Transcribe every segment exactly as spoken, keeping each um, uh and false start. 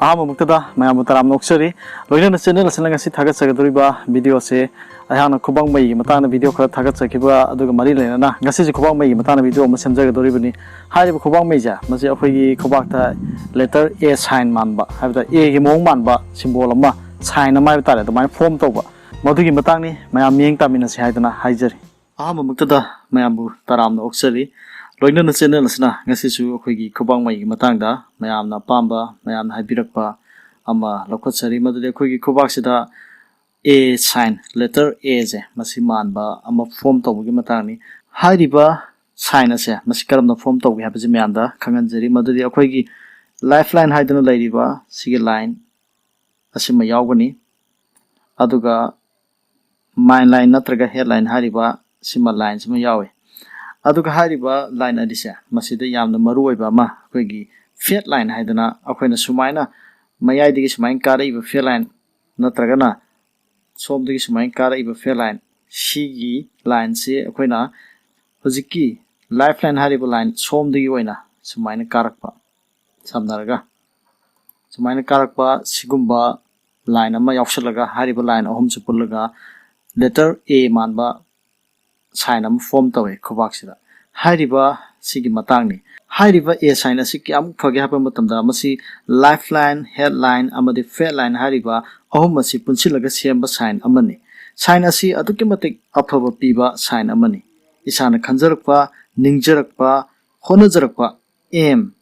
ꯑꯍꯥꯟꯕꯃꯛꯇꯗ ꯃꯌꯥꯝꯕꯨ ꯇꯔꯥꯝꯅ ꯑꯣꯛꯆꯔꯤ꯫ ꯂꯣꯏꯅꯅ ꯆꯦꯅꯦꯜ ꯑꯁꯤꯅ ꯉꯁꯤ ꯊꯥꯒꯠꯆꯒꯗꯧꯔꯤꯕ ꯚꯤꯗꯤꯑꯣꯁꯦ, ꯑꯩꯍꯥꯛꯅ ꯈꯨꯕꯥꯡ ꯃꯩꯒꯤ ꯃꯇꯥꯡꯗ ꯚꯤꯗꯤꯑꯣ ꯈꯔ ꯊꯥꯒꯠꯆꯈꯤꯕ ꯑꯗꯨꯒ ꯃꯔꯤ ꯂꯩꯅꯅ ꯉꯁꯤꯁꯨ ꯈꯨꯕꯥꯡ ꯃꯩꯒꯤ ꯃꯇꯥꯡꯗ ꯚꯤꯗꯤꯑꯣ ꯑꯃ ꯁꯦꯝꯖꯒꯗꯧꯔꯤꯕꯅꯤ꯫ ꯍꯥꯏꯔꯤꯕ ꯈꯨꯕꯥꯡ ꯃꯩꯁꯦ, ꯃꯁꯤ ꯑꯩꯈꯣꯏꯒꯤ ꯈꯨꯕꯥꯛꯇ letter A sign ꯃꯥꯟꯕ, ꯍꯥꯏꯕꯗꯤ A ꯒꯤ ꯃꯑꯣꯡ ꯃꯥꯟꯕ symbol ꯑꯃ, sign ꯑꯃ ꯍꯥꯏꯕ ꯇꯥꯔꯦ, ꯑꯗꯨꯃꯥꯏꯅ form ꯇꯧꯕ, ꯃꯗꯨꯒꯤ ꯃꯇꯥꯡꯅꯤ꯫ ꯃꯌꯥꯝ ꯃꯤꯠꯌꯦꯡ ꯇꯥꯃꯤꯟꯅꯁꯤ ꯍꯥꯏꯗꯨꯅ ꯍꯥꯏꯖꯔꯤ꯫ ꯑꯍꯥꯟꯕꯃꯛꯇꯗ ꯃꯌꯥꯝꯕꯨ ꯇꯔꯥꯝꯅ ꯑꯣꯛꯆꯔꯤ꯫ ꯂꯣꯏꯅꯅ ꯆꯦꯅꯦꯜ ꯑꯁꯤꯅ ꯉꯁꯤꯁꯨ ꯑꯩꯈꯣꯏꯒꯤ ꯈꯨꯕꯥꯡ ꯃꯩꯒꯤ ꯃꯇꯥꯡꯗ ꯃꯌꯥꯝꯅ ꯑꯄꯥꯝꯕ, ꯃꯌꯥꯝꯅ ꯍꯥꯏꯕꯤꯔꯛꯄ ꯑꯃ ꯂꯧꯈꯠꯆꯔꯤ, ꯃꯗꯨꯗꯤ ꯑꯩꯈꯣꯏꯒꯤ ꯈꯨꯕꯥꯛꯁꯤꯗ A sign, letter A ꯁꯦ, ꯃꯁꯤ ꯃꯥꯟꯕ ꯑꯃ form ꯇꯧꯕꯒꯤ ꯃꯇꯥꯡꯅꯤ꯫ ꯍꯥꯏꯔꯤꯕ sign ꯑꯁꯦ ꯃꯁꯤ ꯀꯔꯝꯅ form ꯇꯧꯒꯦ ꯍꯥꯏꯕꯁꯤ ꯃꯌꯥꯝꯗ ꯈꯪꯍꯟꯖꯔꯤ, ꯃꯗꯨꯗꯤ ꯑꯩꯈꯣꯏꯒꯤ lifeline ꯍꯥꯏꯗꯨꯅ ꯂꯩꯔꯤꯕ ꯁꯤꯒꯤ line ꯑꯁꯤꯃ ꯌꯥꯎꯒꯅꯤ, ꯑꯗꯨꯒ main line ꯅꯠꯇ꯭ꯔꯒ headline ꯍꯥꯏꯔꯤꯕ ꯁꯤꯃ, line ꯁꯤꯃ ꯌꯥꯎꯏ꯫ ꯑꯗꯨꯒ ꯍꯥꯏꯔꯤꯕ line ꯑꯅꯤꯁꯦ, ꯃꯁꯤꯗ ꯌꯥꯝꯅ ꯃꯔꯨ ꯑꯣꯏꯕ ꯑꯃ, ꯑꯩꯈꯣꯏꯒꯤ fat line ꯍꯥꯏꯗꯅ, ꯑꯩꯈꯣꯏꯅ ꯁꯨꯃꯥꯏꯅ ꯃꯌꯥꯏꯗꯒꯤ ꯁꯨꯃꯥꯏꯅ ꯀꯥꯔꯛꯏꯕ fat line ꯅꯠꯇ꯭ꯔꯒꯅ ꯁꯣꯝꯗꯒꯤ ꯁꯨꯃꯥꯏꯅ ꯀꯥꯔꯛꯏꯕ fat line, ꯁꯤꯒꯤ line ꯁꯤ ꯑꯩꯈꯣꯏꯅ ꯍꯧꯖꯤꯛꯀꯤ lifeline ꯍꯥꯏꯔꯤꯕ line ꯁꯣꯝꯗꯒꯤ ꯑꯣꯏꯅ ꯁꯨꯃꯥꯏꯅ ꯀꯥꯔꯛꯄ, ꯁꯝꯅꯔꯒ ꯁꯨꯃꯥꯏꯅ ꯀꯥꯔꯛꯄ ꯁꯤꯒꯨꯝꯕ line ꯑꯃ ꯌꯥꯎꯁꯜꯂꯒ, ꯍꯥꯏꯔꯤꯕ line ꯑꯍꯨꯝꯁꯤ ꯄꯨꯜꯂꯒ letter A ꯃꯥꯟꯕ sign ꯑꯃ form ꯇꯧꯋꯦ ꯈꯨꯕꯥꯛꯁꯤꯗ꯫ ꯍꯥꯏꯔꯤꯕ ꯁꯤꯒꯤ ꯃꯇꯥꯡꯅꯤ꯫ ꯍꯥꯏꯔꯤꯕ A sign ꯑꯁꯤ ꯀꯌꯥꯃꯨꯛ ꯐꯒꯦ ꯍꯥꯏꯕ ꯃꯇꯝꯗ, ꯃꯁꯤ lifeline, headline ꯑꯃꯗꯤ fat line ꯍꯥꯏꯔꯤꯕ ꯑꯍꯨꯝ ꯑꯁꯤ ꯄꯨꯟꯁꯤꯜꯂꯒ ꯁꯦꯝꯕ sign ꯑꯃꯅꯤ꯫ Sign ꯑꯁꯤ ꯑꯗꯨꯛꯀꯤ ꯃꯇꯤꯛ ꯑꯐꯕ ꯄꯤꯕ sign ꯑꯃꯅꯤ꯫ ꯏꯁꯥꯅ ꯈꯟꯖꯔꯛꯄ, ꯅꯤꯡꯖꯔꯛꯄ, ꯍꯣꯠꯅꯖꯔꯛꯄ, aim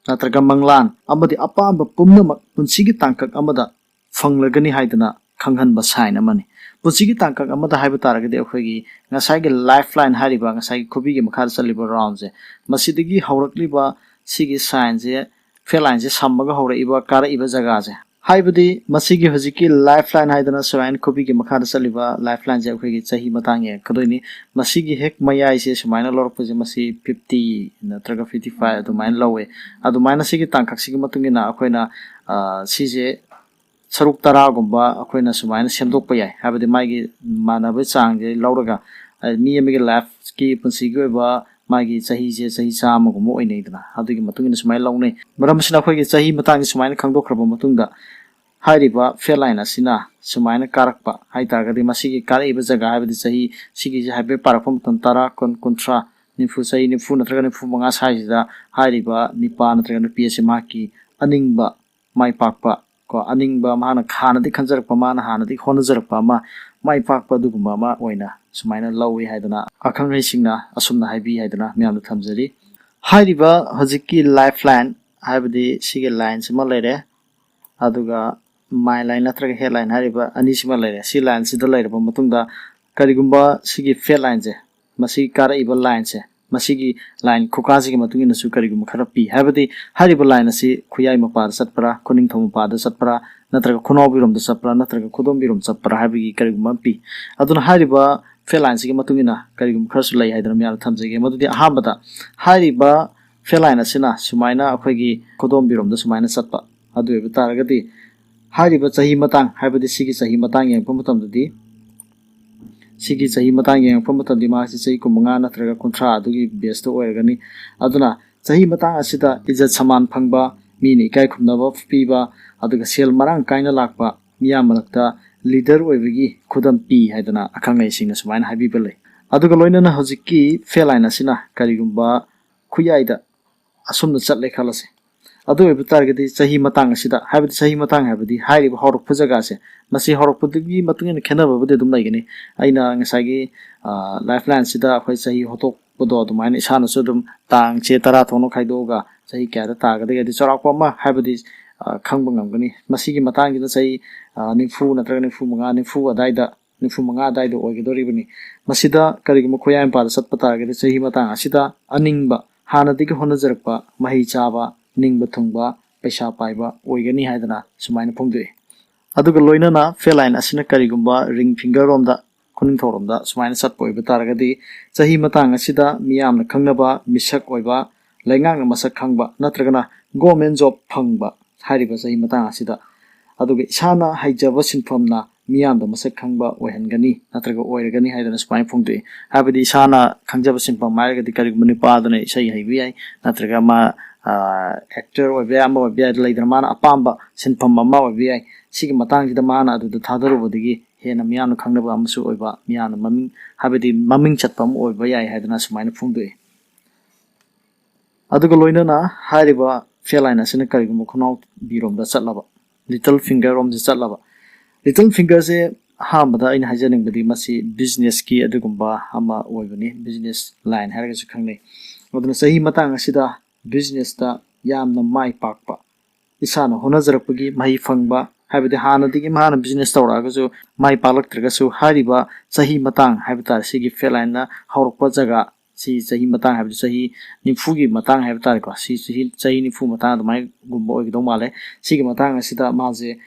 ꯅꯠꯇ꯭ꯔꯒ ꯃꯪꯂꯥꯟ ꯑꯃꯗꯤ ꯑꯄꯥꯝꯕ ꯄꯨꯝꯅꯃꯛ ꯄꯨꯟꯁꯤꯒꯤ ꯇꯥꯡꯀꯛ ꯑꯃꯗ ꯐꯪꯂꯒꯅꯤ ꯍꯥꯏꯗꯅ ꯈꯪꯍꯟꯕ sign ꯑꯃꯅꯤ꯫ ꯄꯨꯟꯁꯤꯒꯤ ꯇꯥꯡꯀꯛ ꯑꯃꯗ ꯍꯥꯏꯕ ꯇꯥꯔꯒꯗꯤ, ꯑꯩꯈꯣꯏꯒꯤ ꯉꯁꯥꯏꯒꯤ lifeline ꯍꯥꯏꯔꯤꯕ, ꯉꯁꯥꯏꯒꯤ ꯈꯨꯕꯤꯒꯤ ꯃꯈꯥꯗ ꯆꯠꯂꯤꯕ round ꯁꯦ, ꯃꯁꯤꯗꯒꯤ ꯍꯧꯔꯛꯂꯤꯕ ꯁꯤꯒꯤ sign ꯁꯦ, fat line ꯁꯦ ꯁꯝꯃꯒ ꯍꯧꯔꯛꯏꯕ, ꯀꯥꯔꯛꯏꯕ ꯖꯒꯥꯁꯦ, ꯍꯥꯏꯕꯗꯤ ꯃꯁꯤꯒꯤ ꯍꯧꯖꯤꯛꯀꯤ lifeline ꯍꯥꯏꯗꯅ ꯁꯨꯃꯥꯏꯅ ꯈꯨꯕꯤꯒꯤ ꯃꯈꯥꯗ ꯆꯠꯂꯤꯕ lifeline ꯁꯦ ꯑꯩꯈꯣꯏꯒꯤ ꯆꯍꯤ ꯃꯇꯥꯡ ꯌꯦꯡꯉꯛꯀꯗꯣꯏꯅꯤ꯫ ꯃꯁꯤꯒꯤ ꯍꯦꯛ ꯃꯌꯥꯏꯁꯦ ꯁꯨꯃꯥꯏꯅ ꯂꯧꯔꯛꯄꯁꯦ, ꯃꯁꯤ fifty ꯅꯠꯇ꯭ꯔꯒ fifty five ꯑꯗꯨꯃꯥꯏꯅ ꯂꯧꯋꯦ꯫ ꯑꯗꯨꯃꯥꯏꯅ ꯁꯤꯒꯤ ꯇꯥꯡꯀꯛꯁꯤꯒꯤ ꯃꯇꯨꯡ ꯏꯟꯅ ꯑꯩꯈꯣꯏꯅ, ꯑ, ꯁꯤꯁꯦ ꯁꯔꯨꯛ ꯇꯔꯥꯒꯨꯝꯕ ꯑꯩꯈꯣꯏꯅ ꯁꯨꯃꯥꯏꯅ ꯁꯦꯝꯗꯣꯛꯄ ꯌꯥꯏ꯫ ꯍꯥꯏꯕꯗꯤ ꯃꯥꯒꯤ ꯃꯥꯟꯅꯕ ꯆꯥꯡꯁꯦ ꯂꯧꯔꯒ, ꯑ, ꯃꯤ ꯑꯃꯒꯤ life ꯀꯤ, ꯄꯨꯟꯁꯤꯒꯤ ꯑꯣꯏꯕ ꯃꯥꯒꯤ ꯆꯍꯤꯁꯦ ꯆꯍꯤ ꯆꯥꯝꯃꯒꯨꯝꯕ ꯑꯣꯏꯅꯩꯗꯅ, ꯑꯗꯨꯒꯤ ꯃꯇꯨꯡ ꯏꯟꯅ ꯁꯨꯃꯥꯏꯅ ꯂꯧꯅꯩ꯫ ꯃꯔꯝ ꯑꯁꯤꯅ ꯑꯩꯈꯣꯏꯒꯤ ꯆꯍꯤ ꯃꯇꯥꯡꯁꯤ ꯁꯨꯃꯥꯏꯅ ꯈꯪꯗꯣꯛꯈ꯭ꯔꯕ ꯃꯇꯨꯡꯗ, ꯍꯥꯏꯔꯤꯕ ꯐꯦꯠ ꯂꯥꯏꯟ ꯑꯁꯤꯅ ꯁꯨꯃꯥꯏꯅ ꯀꯥꯔꯛꯄ ꯍꯥꯏ ꯇꯥꯔꯒꯗꯤ, ꯃꯁꯤꯒꯤ ꯀꯥꯔꯛꯏꯕ ꯖꯒꯥ, ꯍꯥꯏꯕꯗꯤ ꯆꯍꯤ ꯁꯤꯒꯤꯁꯦ ꯍꯥꯏꯐꯦꯠ ꯄꯥꯔꯛꯄ ꯃꯇꯝ ꯇꯔꯥ, ꯀꯨꯟ, ꯀꯨꯟꯊ꯭ꯔꯥ, ꯅꯤꯐꯨ, ꯆꯍꯤ ꯅꯤꯐꯨ ꯅꯠꯇ꯭ꯔꯒ ꯅꯤꯐꯨ ꯃꯉꯥ ꯁ꯭ꯋꯥꯏꯁꯤꯗ ꯍꯥꯏꯔꯤꯕ ꯅꯤꯄꯥ ꯅꯠꯇ꯭ꯔꯒ ꯅꯨꯄꯤ ꯑꯁꯤ ꯃꯍꯥꯛꯀꯤ ꯑꯅꯤꯡꯕ, ꯃꯥꯏ ꯄꯥꯛꯄ, ꯀꯣ, ꯑꯅꯤꯡꯕ, ꯃꯍꯥꯛꯅ ꯍꯥꯟꯅꯗꯤ ꯈꯟꯖꯔꯛꯄ, ꯃꯥꯅ ꯍꯥꯟꯅꯗꯤ ꯍꯣꯠꯅꯖꯔꯛꯄ ꯑꯃ, ꯃꯥꯏ ꯄꯥꯛꯄ ꯑꯗꯨꯒꯨꯝꯕ ꯑꯃ ꯑꯣꯏꯅ ꯁꯨꯃꯥꯏꯅ ꯂꯧꯏ ꯍꯥꯏꯗꯅ ꯑꯈꯪ ꯑꯍꯩꯁꯤꯡꯅ ꯑꯁꯨꯝꯅ ꯍꯥꯏꯕꯤ ꯍꯥꯏꯗꯅ ꯃꯌꯥꯝꯗ ꯊꯝꯖꯔꯤ꯫ ꯍꯥꯏꯔꯤꯕ ꯍꯧꯖꯤꯛꯀꯤ ꯂꯥꯏꯐ ꯂꯥꯏꯟ, ꯍꯥꯏꯕꯗꯤ ꯁꯤꯒꯤ ꯂꯥꯏꯟꯁꯤꯃ ꯂꯩꯔꯦ, ꯑꯗꯨꯒ ꯃꯥꯏ ꯂꯥꯏꯟ ꯅꯠꯇ꯭ꯔꯒ ꯍꯦꯠ ꯂꯥꯏꯟ ꯍꯥꯏꯔꯤꯕ ꯑꯅꯤꯁꯤꯃ ꯂꯩꯔꯦ꯫ ꯁꯤ ꯂꯥꯏꯟꯁꯤꯗ ꯂꯩꯔꯕ ꯃꯇꯨꯡꯗ, ꯀꯔꯤꯒꯨꯝꯕ ꯁꯤꯒꯤ ꯐꯦꯠ ꯂꯥꯏꯟꯁꯦ, ꯃꯁꯤ ꯀꯥꯔꯛꯏꯕ ꯂꯥꯏꯟꯁꯦ, ꯃꯁꯤꯒꯤ ꯂꯥꯏꯟ ꯈꯨꯀꯥꯁꯤꯒꯤ ꯃꯇꯨꯡ ꯏꯟꯅꯁꯨ ꯀꯔꯤꯒꯨꯝꯕ ꯈꯔ ꯄꯤ꯫ ꯍꯥꯏꯕꯗꯤ ꯍꯥꯏꯔꯤꯕ ꯂꯥꯏꯟ ꯑꯁꯤ ꯈꯨꯌꯥꯏ ꯃꯄꯥꯗ ꯆꯠꯄ꯭ꯔꯥ, ꯈꯨꯅꯤꯡꯊꯧ ꯃꯄꯥꯗ ꯆꯠꯄ꯭ꯔꯥ, ꯅꯠꯇ꯭ꯔꯒ ꯈꯨꯅꯥꯎꯕꯤꯔꯣꯝꯗ ꯆꯠꯄ꯭ꯔꯥ, ꯅꯠꯇ꯭ꯔꯒ ꯈꯨꯗꯣꯝꯕꯤꯔꯣꯝ ꯆꯠꯄ꯭ꯔꯥ ꯍꯥꯏꯕꯒꯤ ꯀꯔꯤꯒꯨꯝꯕ ꯑꯃ ꯄꯤ꯫ ꯑꯗꯨꯅ ꯍꯥꯏꯔꯤꯕ ꯐꯦꯠ ꯂꯥꯏꯟꯁꯤꯒꯤ ꯃꯇꯨꯡ ꯏꯟꯅ ꯀꯔꯤꯒꯨꯝꯕ ꯈꯔꯁꯨ ꯂꯩ ꯍꯥꯏꯗꯅ ꯃꯌꯥꯝꯗ ꯊꯝꯖꯒꯦ꯫ ꯃꯗꯨꯗꯤ ꯑꯍꯥꯟꯕꯗ, ꯍꯥꯏꯔꯤꯕ ꯐꯦꯠ ꯂꯥꯏꯟ ꯑꯁꯤꯅ ꯁꯨꯃꯥꯏꯅ ꯑꯩꯈꯣꯏꯒꯤ ꯈꯨꯗꯣꯝꯕꯤꯔꯣꯝꯗ ꯁꯨꯃꯥꯏꯅ ꯆꯠꯄ, ꯑꯗꯨ ꯑꯣꯏꯕ ꯇꯥꯔꯒꯗꯤ ꯍꯥꯏꯔꯤꯕ ꯆꯍꯤ ꯃꯇꯥꯡ, ꯍꯥꯏꯕꯗꯤ ꯁꯤꯒꯤ ꯆꯍꯤ ꯃꯇꯥꯡ ꯌꯦꯡꯉꯛꯄ ꯃꯇꯝꯗꯗꯤ, ꯁꯤꯒꯤ ꯆꯍꯤ ꯃꯇꯥꯡ ꯌꯦꯡꯉꯛꯄ ꯃꯇꯝꯗꯤ ꯃꯍꯥꯛꯁꯤ ꯆꯍꯤ ꯀꯨꯟꯃꯉꯥ ꯅꯠꯇ꯭ꯔꯒ ꯀꯨꯟꯊ꯭ꯔꯥ ꯑꯗꯨꯒꯤ ꯕꯦꯁꯇ ꯑꯣꯏꯔꯒꯅꯤ꯫ ꯑꯗꯨꯅ ꯆꯍꯤ ꯃꯇꯥꯡ ꯑꯁꯤꯗ ꯏꯖꯠ ꯁꯃꯥꯟ ꯐꯪꯕ, ꯃꯤꯅ ꯏꯀꯥꯏ ꯈꯨꯝꯅꯕ ꯄꯤꯕ, ꯑꯗꯨꯒ ꯁꯦꯜ ꯃꯔꯥꯡ ꯀꯥꯏꯅ ꯂꯥꯛꯄ, ꯃꯤꯌꯥꯝ ꯃꯔꯛꯇ ꯂꯤꯗꯔ ꯑꯣꯏꯕꯒꯤ ꯈꯨꯗꯝ ꯄꯤ ꯍꯥꯏꯗꯅ ꯑꯈꯪ ꯑꯍꯩꯁꯤꯡꯅ ꯁꯨꯃꯥꯏꯅ ꯍꯥꯏꯕꯤꯕ ꯂꯩ꯫ ꯑꯗꯨꯒ ꯂꯣꯏꯅꯅ ꯍꯧꯖꯤꯛꯀꯤ ꯐꯦꯠ ꯂꯥꯏꯟ ꯑꯁꯤꯅ ꯀꯔꯤꯒꯨꯝꯕ ꯈꯨꯌꯥꯏꯗ ꯑꯁꯨꯝꯅ ꯆꯠꯂꯦ ꯈꯜꯂꯁꯦ꯫ ꯑꯗꯨ ꯑꯣꯏꯕ ꯇꯥꯔꯒꯗꯤ ꯆꯍꯤ ꯃꯇꯥꯡ ꯑꯁꯤꯗ, ꯍꯥꯏꯕꯗꯤ ꯆꯍꯤ ꯃꯇꯥꯡ ꯍꯥꯏꯕꯗꯤ ꯍꯥꯏꯔꯤꯕ ꯍꯧꯔꯛꯄ ꯖꯒꯥꯁꯦ, ꯃꯁꯤ ꯍꯧꯔꯛꯄꯗꯨꯒꯤ ꯃꯇꯨꯡ ꯏꯟꯅ ꯈꯦꯠꯅꯕꯕꯨꯗꯤ ꯑꯗꯨꯝ ꯂꯩꯒꯅꯤ꯫ ꯑꯩꯅ ꯉꯁꯥꯏꯒꯤ ꯂꯥꯏꯐ ꯂꯥꯏꯟꯁꯤꯗ ꯑꯩꯈꯣꯏ ꯆꯍꯤ ꯍꯣꯠꯇꯣꯛꯄꯗꯣ ꯑꯗꯨꯃꯥꯏꯅ ꯏꯁꯥꯅꯁꯨ ꯑꯗꯨꯝ ꯇꯥꯡꯁꯦ ꯇꯔꯥ ꯊꯣꯛꯅ ꯈꯥꯏꯗꯣꯛꯑꯒ ꯆꯍꯤ ꯀꯌꯥꯗ ꯇꯥꯒꯗꯒꯦ ꯍꯥꯏꯗꯤ ꯆꯥꯎꯔꯥꯛꯄ ꯑꯃ, ꯍꯥꯏꯕꯗꯤ ꯈꯪꯕ ꯉꯝꯒꯅꯤ꯫ ꯃꯁꯤꯒꯤ ꯃꯇꯥꯡꯁꯤꯗ ꯆꯍꯤ ꯅꯤꯐꯨ ꯅꯠꯇ꯭ꯔꯒ ꯅꯤꯐꯨ ꯃꯉꯥ, ꯅꯤꯐꯨ ꯑꯗꯥꯏꯗ, ꯅꯤꯐꯨ ꯃꯉꯥ ꯑꯗꯥꯏꯗ ꯑꯣꯏꯒꯗꯧꯔꯤꯕꯅꯤ꯫ ꯃꯁꯤꯗ ꯀꯔꯤꯒꯨꯝꯕ ꯈꯨꯌꯥꯏ ꯃꯄꯥꯗ ꯆꯠꯄ ꯇꯥꯔꯒꯗꯤ ꯆꯍꯤ ꯃꯇꯥꯡ ꯑꯁꯤꯗ ꯑꯅꯤꯡꯕ, ꯍꯥꯟꯅꯗꯒꯤ ꯍꯣꯠꯅꯖꯔꯛꯄ, ꯃꯍꯩ ꯆꯥꯕ, ꯅꯤꯡꯕ ꯊꯨꯡꯕ, ꯄꯩꯁꯥ ꯄꯥꯏꯕ ꯑꯣꯏꯒꯅꯤ ꯍꯥꯏꯗꯅ ꯁꯨꯃꯥꯏꯅ ꯐꯣꯡꯗꯣꯛꯏ꯫ ꯑꯗꯨꯒ ꯂꯣꯏꯅꯅ ꯐꯦꯠ ꯂꯥꯏꯟ ꯑꯁꯤꯅ ꯀꯔꯤꯒꯨꯝꯕ ꯔꯤꯡ ꯐꯤꯡꯒꯔ ꯔꯣꯝꯗ, ꯈꯨꯅꯤꯡꯊꯧꯔꯣꯝꯗ ꯁꯨꯃꯥꯏꯅ ꯆꯠꯄ ꯑꯣꯏꯕ ꯇꯥꯔꯒꯗꯤ ꯆꯍꯤ ꯃꯇꯥꯡ ꯑꯁꯤꯗ ꯃꯤꯌꯥꯝꯅ ꯈꯪꯅꯕ, ꯃꯤꯁꯛ ꯑꯣꯏꯕ, ꯂꯩꯉꯥꯛꯅ ꯃꯁꯛ ꯈꯪꯕ ꯅꯠꯇ꯭ꯔꯒꯅ ꯒꯣꯔꯃꯦꯟ ꯖꯣꯕ ꯐꯪꯕ ꯍꯥꯏꯔꯤꯕ ꯆꯍꯤ ꯃꯇꯥꯡ ꯑꯁꯤꯗ꯫ ꯑꯗꯨꯒ ꯏꯁꯥꯅ ꯍꯩꯖꯕ ꯁꯤꯟꯐꯝꯅ ꯃꯤꯌꯥꯝꯗ ꯃꯁꯛ ꯈꯪꯕ ꯑꯣꯏꯍꯟꯒꯅꯤ ꯅꯠꯇ꯭ꯔꯒ ꯑꯣꯏꯔꯒꯅꯤ ꯍꯥꯏꯗꯅ ꯁꯨꯃꯥꯏꯅ ꯐꯣꯡꯗꯣꯛꯏ꯫ ꯍꯥꯏꯕꯗꯤ ꯏꯁꯥꯅ ꯈꯪꯖꯕ ꯁꯤꯟꯐꯝ ꯍꯥꯏꯔꯒꯗꯤ ꯀꯔꯤꯒꯨꯝꯕ ꯅꯨꯄꯥꯗꯨꯅ ꯏꯁꯩ ꯍꯩꯕ ꯌꯥꯏ, ꯅꯠꯇ꯭ꯔꯒ ꯃꯥ ꯑꯦꯛꯇꯔ ꯑꯣꯏꯕ ꯌꯥꯏ, ꯑꯃ ꯑꯣꯏꯕ ꯌꯥꯏ, ꯂꯩꯗꯅ ꯃꯥꯅ ꯑꯄꯥꯝꯕ ꯁꯤꯟꯐꯝ ꯑꯃ ꯑꯣꯏꯕ ꯌꯥꯏ꯫ ꯁꯤꯒꯤ ꯃꯇꯥꯡꯁꯤꯗ ꯃꯥꯅ ꯑꯗꯨꯗ ꯊꯥꯗꯔꯨꯕꯗꯒꯤ ꯍꯦꯟꯅ ꯃꯤꯌꯥꯝꯅ ꯈꯪꯅꯕ ꯑꯃꯁꯨ ꯑꯣꯏꯕ, ꯃꯤꯌꯥꯝꯅ ꯃꯃꯤꯡ ꯍꯥꯏꯕꯗꯤ ꯃꯃꯤꯡ ꯆꯠꯄ ꯑꯃ ꯑꯣꯏꯕ ꯌꯥꯏ ꯍꯥꯏꯗꯅ ꯁꯨꯃꯥꯏꯅ ꯐꯣꯡꯗꯣꯛꯏ꯫ ꯑꯗꯨꯒ ꯂꯣꯏꯅꯅ ꯍꯥꯏꯔꯤꯕ ꯐꯦꯠ ꯂꯥꯏꯟ ꯑꯁꯤꯅ ꯀꯔꯤꯒꯨꯝꯕ ꯈꯨꯅꯥꯎꯕꯤꯔꯣꯝꯗ ꯆꯠꯂꯕ, ꯂꯤꯇꯜ ꯐꯤꯡꯒꯔ ꯔꯣꯝꯗ ꯆꯠꯂꯕ, ꯂꯤꯇꯜ ꯐꯤꯡꯒꯔꯁꯦ ꯑꯍꯥꯟꯕꯗ ꯑꯩꯅ ꯍꯥꯏꯖꯅꯤꯡꯕꯗꯤ ꯃꯁꯤ ꯕꯤꯖꯤꯅꯦꯁꯀꯤ ꯑꯗꯨꯒꯨꯝꯕ ꯑꯃ ꯑꯣꯏꯕꯅꯤ, ꯕꯤꯖꯤꯅꯦꯁ ꯂꯥꯏꯟ ꯍꯥꯏꯔꯒꯁꯨ ꯈꯪꯅꯩ꯫ ꯑꯗꯨꯅ ꯆꯍꯤ ꯃꯇꯥꯡ ꯑꯁꯤꯗ ꯕꯤꯖꯤꯅꯦꯁꯇ ꯌꯥꯝꯅ ꯃꯥꯏ ꯄꯥꯛꯄ, ꯏꯁꯥꯅ ꯍꯣꯠꯅꯖꯔꯛꯄꯒꯤ ꯃꯍꯩ ꯐꯪꯕ, ꯍꯥꯏꯕꯗꯤ ꯍꯥꯟꯅꯗꯒꯤ ꯃꯥꯅ ꯕꯤꯖꯤꯅꯦꯁ ꯇꯧꯔꯛꯑꯒꯁꯨ ꯃꯥꯏ ꯄꯥꯛꯂꯛꯇ꯭ꯔꯒꯁꯨ ꯍꯥꯏꯔꯤꯕ ꯆꯍꯤ ꯃꯇꯥꯡ ꯍꯥꯏꯕ ꯇꯥꯔꯦ, ꯁꯤꯒꯤ ꯐꯦꯠ ꯂꯥꯏꯟꯅ ꯍꯧꯔꯛꯄ ꯖꯒꯥ, ꯁꯤ ꯆꯍꯤ ꯃꯇꯥꯡ ꯍꯥꯏꯕꯗꯤ ꯆꯍꯤ ꯅꯤꯐꯨꯒꯤ ꯃꯇꯥꯡ ꯍꯥꯏꯕ ꯇꯥꯔꯦꯀꯣ, ꯁꯤ ꯆꯍꯤ ꯆꯍꯤ ꯅꯤꯐꯨ ꯃꯇꯥꯡ ꯑꯗꯨꯃꯥꯏꯅꯒꯨꯝꯕ ꯑꯣꯏꯒꯗꯧ ꯃꯥꯜꯂꯦ꯫ ꯁꯤꯒꯤ ꯃꯇꯥꯡ ꯑꯁꯤꯗ ꯃꯥꯁꯦ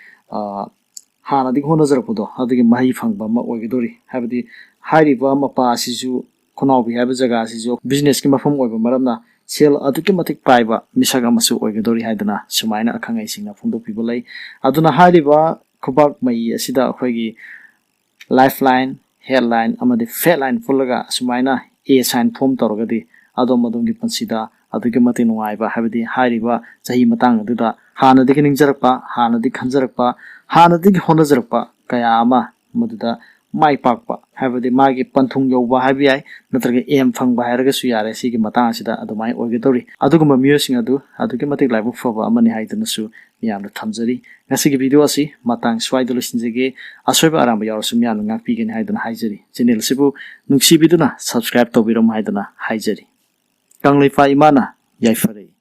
ꯍꯥꯟꯅꯗꯒꯤ ꯍꯣꯠꯅꯖꯔꯛꯄꯗꯣ ꯑꯗꯨꯒꯤ ꯃꯍꯩ ꯐꯪꯕ ꯑꯃ ꯑꯣꯏꯒꯗꯧꯔꯤ꯫ ꯍꯥꯏꯕꯗꯤ ꯍꯥꯏꯔꯤꯕ ꯃꯄꯥ ꯑꯁꯤꯁꯨ, ꯈꯨꯅꯥꯎꯕꯤ ꯍꯥꯏꯕ ꯖꯒꯥ ꯑꯁꯤꯁꯨ ꯕꯤꯖꯤꯅꯦꯁꯀꯤ ꯃꯐꯝ ꯑꯣꯏꯕ ꯃꯔꯝꯅ ꯁꯦꯜ ꯑꯗꯨꯛꯀꯤ ꯃꯇꯤꯛ ꯄꯥꯏꯕ ꯃꯤꯁꯛ ꯑꯃꯁꯨ ꯑꯣꯏꯒꯗꯧꯔꯤ ꯍꯥꯏꯗꯅ ꯁꯨꯃꯥꯏꯅ ꯑꯈꯪ ꯑꯍꯩꯁꯤꯡꯅ ꯐꯣꯡꯗꯣꯛꯄꯤꯕ ꯂꯩ꯫ ꯑꯗꯨꯅ ꯍꯥꯏꯔꯤꯕ ꯈꯨꯕꯥꯛ ꯃꯩ ꯑꯁꯤꯗ ꯑꯩꯈꯣꯏꯒꯤ ꯂꯥꯏꯐ ꯂꯥꯏꯟ, ꯍꯦꯠ ꯂꯥꯏꯟ ꯑꯃꯗꯤ ꯐꯦꯠ ꯂꯥꯏꯟ ꯄꯨꯜꯂꯒ ꯑꯁꯨꯃꯥꯏꯅ ꯑꯦ ꯁꯥꯏꯟ ꯐꯣꯝ ꯇꯧꯔꯒꯗꯤ ꯑꯗꯣꯝ ꯑꯗꯣꯝꯒꯤ ꯄꯨꯟꯁꯤꯗ ꯑꯗꯨꯛꯀꯤ ꯃꯇꯤꯛ ꯅꯨꯡꯉꯥꯏꯕ, ꯍꯥꯏꯕꯗꯤ ꯍꯥꯏꯔꯤꯕ ꯆꯍꯤ ꯃꯇꯥꯡ ꯑꯗꯨꯗ ꯍꯥꯟꯅꯗꯒꯤ ꯅꯤꯡꯖꯔꯛꯄ, ꯍꯥꯟꯅꯗꯒꯤ ꯈꯟꯖꯔꯛꯄ, ꯍꯥꯟꯅꯗꯒꯤ ꯍꯣꯠꯅꯖꯔꯛꯄ ꯀꯌꯥ ꯑꯃ ꯃꯗꯨꯗ ꯃꯥꯏ ꯄꯥꯛꯄ, ꯍꯥꯏꯕꯗꯤ ꯃꯥꯒꯤ ꯄꯟꯊꯨꯡ ꯌꯧꯕ ꯍꯥꯏꯕ ꯌꯥꯏ, ꯅꯠꯇ꯭ꯔꯒ ꯑꯦꯝ ꯐꯪꯕ ꯍꯥꯏꯔꯒꯁꯨ ꯌꯥꯔꯦ꯫ ꯁꯤꯒꯤ ꯃꯇꯥꯡ ꯑꯁꯤꯗ ꯑꯗꯨꯃꯥꯏꯅ ꯑꯣꯏꯒꯗꯧꯔꯤ꯫ ꯑꯗꯨꯒꯨꯝꯕ ꯃꯤꯑꯣꯏꯁꯤꯡ ꯑꯗꯨ ꯑꯗꯨꯛꯀꯤ ꯃꯇꯤꯛ ꯂꯥꯏꯕꯛ ꯐꯕ ꯑꯃꯅꯤ ꯍꯥꯏꯗꯨꯅꯁꯨ ꯃꯤꯌꯥꯝꯗ ꯊꯝꯖꯔꯤ꯫ ꯉꯁꯤꯒꯤ ꯚꯤꯗꯤꯑꯣ ꯑꯁꯤ ꯃꯇꯥꯡ ꯁ꯭ꯋꯥꯏꯗ ꯂꯣꯏꯁꯤꯟꯖꯒꯦ꯫ ꯑꯁꯣꯏꯕ ꯑꯔꯥꯟꯕ ꯌꯥꯎꯔꯁꯨ ꯃꯤꯌꯥꯝꯅ ꯉꯥꯛꯄꯤꯒꯅꯤ ꯍꯥꯏꯗꯨꯅ ꯍꯥꯏꯖꯔꯤ꯫ ꯆꯦꯅꯦꯜ ꯑꯁꯤꯕꯨ ꯅꯨꯡꯁꯤꯕꯤꯗꯨꯅ ꯁꯕꯁꯀ꯭ꯔꯥꯏꯕ ꯇꯧꯕꯤꯔꯝꯃꯨ ꯍꯥꯏꯗꯨꯅ ꯍꯥꯏꯖꯔꯤ꯫ ꯀꯪꯂꯩꯄꯥꯛ ꯏꯃꯥꯅ ꯌꯥꯏꯐꯔꯦ꯫